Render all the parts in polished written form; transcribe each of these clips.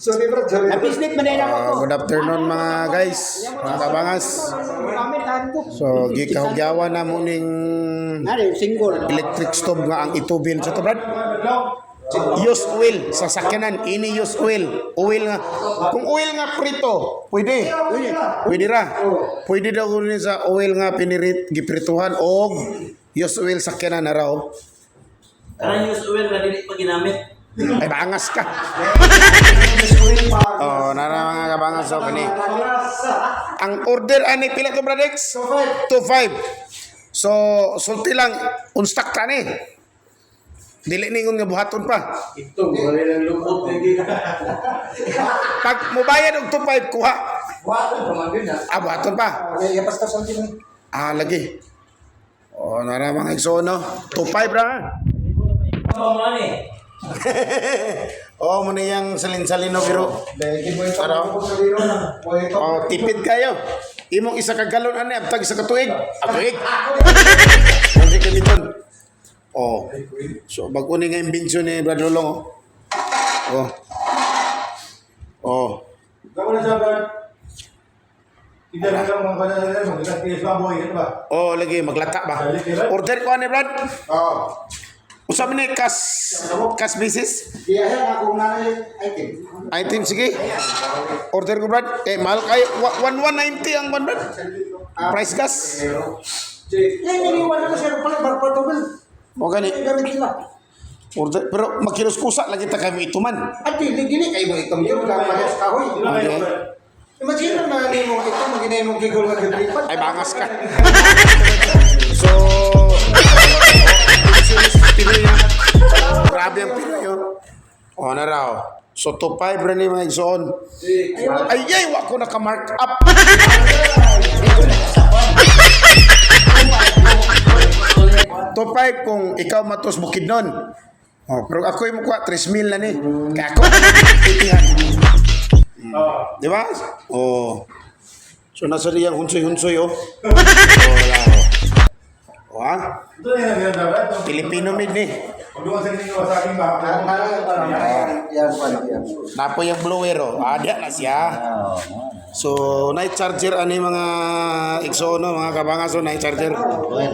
Sorry, bro. Sorry. Napislit man na Ah, ako. good afternoon, mga guys, mga kabangas. So, gikahugyawan na mo ning Nari, single. Electric stove nga ang itubil sa to, Brad. Use oil sa sakyanan, ini use oil. Oil nga. Kung oil nga prito, pwede. Pwede ra. Pwede daw kunin sa oil nga pinirit, giprituhan og use oil sakyanan na raw. Parang use oil nga dili pa ginamit. Ay, bangas ka. Oh, nara, mga kabangas, so kani. Ang order ani pila to, Bradex? 25. So, sulti lang on stock ta ni. Dili ningon nga buhaton pa. Ito, wala lang lupot lagi. Pag mobayad og 25, kuha. Buhaton pa man yun, ha? Ah, buhaton pa. Okay, yapas ka something. Ah, lagi. Oh, nara, mga igsoon, no. 25 ra. Ano man eh? Oh, mo na yang salin-salino pero Dahil mo ito. Ano? Ano? Oh, tipid kayo. Imong isa ka galon ani abtag isa ka tuig. Ah, tuig. Hindi gamiton. Oh. So bag-o ni nga imbensyon ni Brad Lolong. Oh. Oh. Oh. Gawin na siya, Brad. Tidak na lang mga kanya nila, magkita PS ba, boy, ano ba? Oh, lagi maglata ba? Order ko ani, Brad. Oo. Usa man ni cash cash basis. Iya, yan. Ako na item. Item, sige. Order ko, Brad. Eh, mahal kayo. 1190 ang one, Brad. Price gas. Yan, niniwan ako siya. Palit, bar portable. O gani. Gamit sila. Order pero makilos kusa lagi ta kami ituman. At dili, dili kayo mo itom yun. Wala parehas kahoy. Okay. Imagine na nga mo ito, maginay mong gigol nga gibripan. Ay, bangas ka. So, Pinoy na. Grabe ang Pinoy, oh. Oh, na raw. So, 2.5 rin yung mga igsoon. Ay, ay, wa ko naka-mark up. 2.5 kung ikaw matos Bukidnon. Oh, pero ako yung mukha, 3,000 na ni. Kaya ako, titihan. Di ba? Oh. So, nasa riyang hunsoy-hunsoy, oh. Oh, wala, oh. Oh, ha? Ito na yung naganda, Brad. Pilipino made ni. Pagduwan sa inyo sa aking baka. Yan, yan, yan. Napo yung blower, oh. Ada na siya. So, night charger ani, mga igsoon, no, mga kabangas, oh, night charger.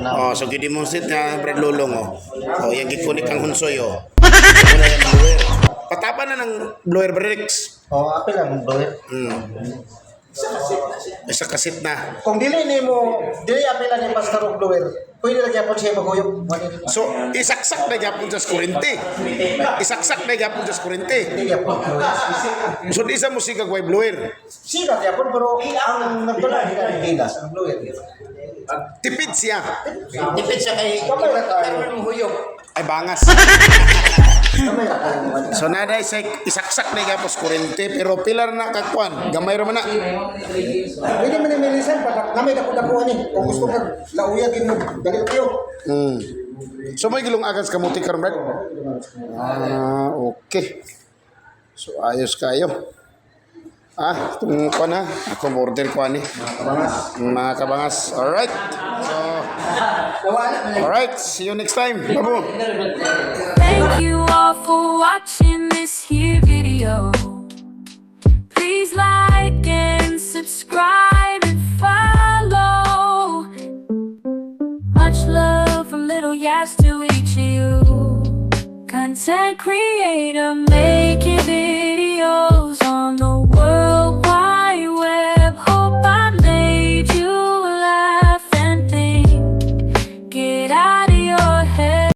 Oh, so gidemonstrate niya Brad Lolong, oh. Oh, yung gikunik ang hunsoy, oh. Wala yung blower. Patapa na ng blower brakes. Oh, apil ang blower. Isa kasit na. Kung dili nimo, dili apil ang pastor og blower. Pwede ra gyapon siya maguyop. So, isaksak na gyapon sa kurente. Isaksak na gyapon sa kurente. Dili gyapon blower. So, di sa musika way blower. Sila gyapon pero ang nagdala dili gilas ang blower. Tipid siya. Tipid siya kay Kamay ra tayo. Karon huyog. Ay, bangas. Kamay ra tayo. So naday sa isaksak na gyapon sa kurente pero pilar na kakwan, gamay ra man na. Pwede man ni milisan pa namay dako-dako ani. Kung gusto ka lauya gid mo dali kayo. So may gilong agas kamuti karon, Brad? Ah, okay. So ayos kayo. Ah, itong kuan na. Ako order ko ani. Mga kabangas. Alright. So, alright. See you next time. Babu. Thank you all for watching this here video. Please like and subscribe and follow. Much love from Little Yas to each of you. Content creator made.